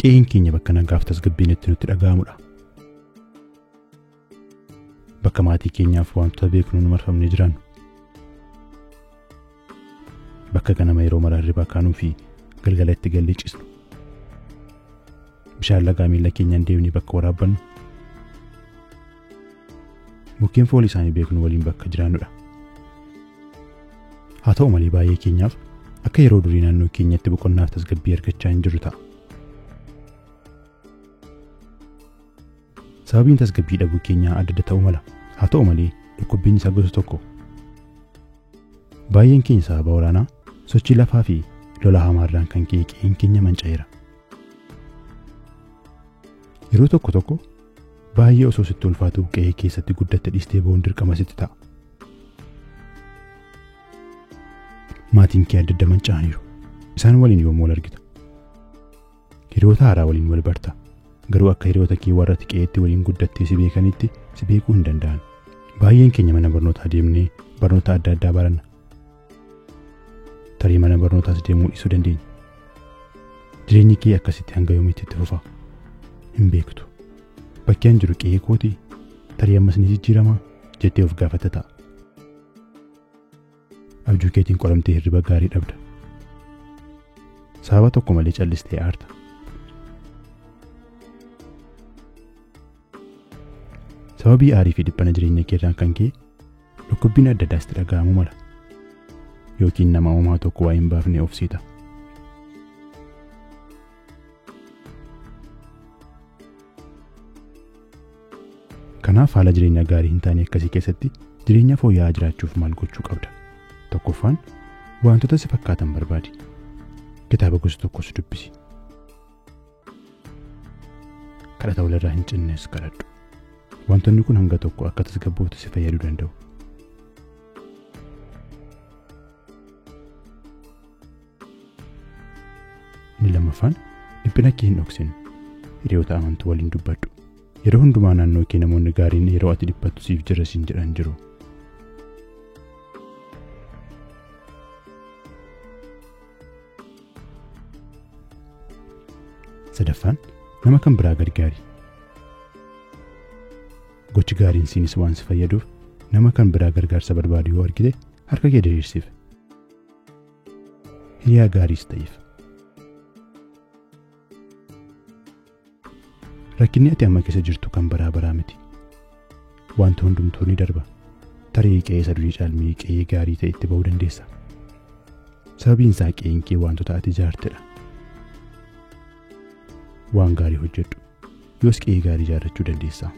Qe'een keenya bakka nagaaf tasgabbiin itti nutti dhaga'amudha. Bakka maatii keenyaaf wantoota beeknuun marfamnee jiraannu. Bakka ganama yeroo mara hirribaa kaanuu fi galgala itti gallee ciisnu. Bishaan lagaa miilla keenyaan deemnee bakka waraabbannu. Mukkeen foolii isaanii beeknu waliin bakka jiraannudha. Haa ta'u malee baay'ee keenyaaf akka yeroo durii naannoo keenyatti boqonnaaf tasgabbii argachaa hin jirru ta'a. Sababiin tasgabbii dhabuu keenyaa adda adda ta'uu mala. Haa ta'u malee dhukkubbiin isaa gosa tokko. Baay'een keenya sababa waraanaa, sochii lafaa fi lola hamaarraan kan ka'e qe'een keenya manca'eera. Yeroo tokko tokko baay'ee osoo sitti ulfaatu qe'ee keessatti guddatte dhiistee ba'uun dirqama sitti ta'a. Maatiin kee adda adda manca'aniiru. Isaan waliin yommuu wal argita. Hiriyoota haaraa waliin wal barta. Garuu akka hiriyoota kee warra ati qe'eetti waliin guddattee si beekanitti si beekuu hin danda'an. Baay'een keenya mana barnootaa deemnee barnoota adda addaa baranna. Tarii mana barnootaas deemuu dhiisuu dandeenya. Jireenyi kee akkasitti hanga yoomiitti itti fufa? Hin beektu. Bakki an jiru qe'ee kootii? Tarii ammas ni jijjiiramaa? Jettee of gaafatta ta'a. Abjuu keetiin qoramtee hirriba gaarii dhabda. Sababa tokko malee callistee aarta. Sababii aarii fi dhiphina jireenya keerraan kan ka'e dhukkubbiin adda addaas itti dhaga'amuu mala. Yookiin nama uumaa tokko waa hin baafne of siita. Kanaaf haala jireenya gaarii hin taane akkasii keessatti jireenya fooyya'aa jiraachuuf maal gochuu qabda? Tokkoffaan wantoota si fakkaatan barbaadi. Kitaaba gosa tokkos dubbisi. Kadhata walirraa hin cinnes kadhadhu. Wantoonni kun hanga tokko akka tasgabbooftu si fayyaduu danda'u. Inni lammaffaan dhiphina kee hin dhoksin. Hiriyoota amantuu waliin dubbadhu. Yeroo hundumaa naannoo kee namoonni gaariin yeroo ati dhiphattu siif jira siin jedhan jiru. Sadaffaan nama kan biraa gargaari. Gochi gaariin siinis waan si fayyaduuf nama kan biraa gargaarsa barbaadu yoo argite harka kee diriirsiif. Hiriyaa gaariis ta'iif. Rakkinni ati amma keessa jirtu kan baraa baraa miti. Wanti hundumtuu ni darba. Tarii qe'ee isa durii caalmii qe'ee gaarii ta'e itti ba'uu dandeessa. Sababiin isaa qe'een kee wantoota ati ijaartedha. Waan gaarii hojjedhu. Yoos qe'ee gaarii ijaarrachuu dandeessa.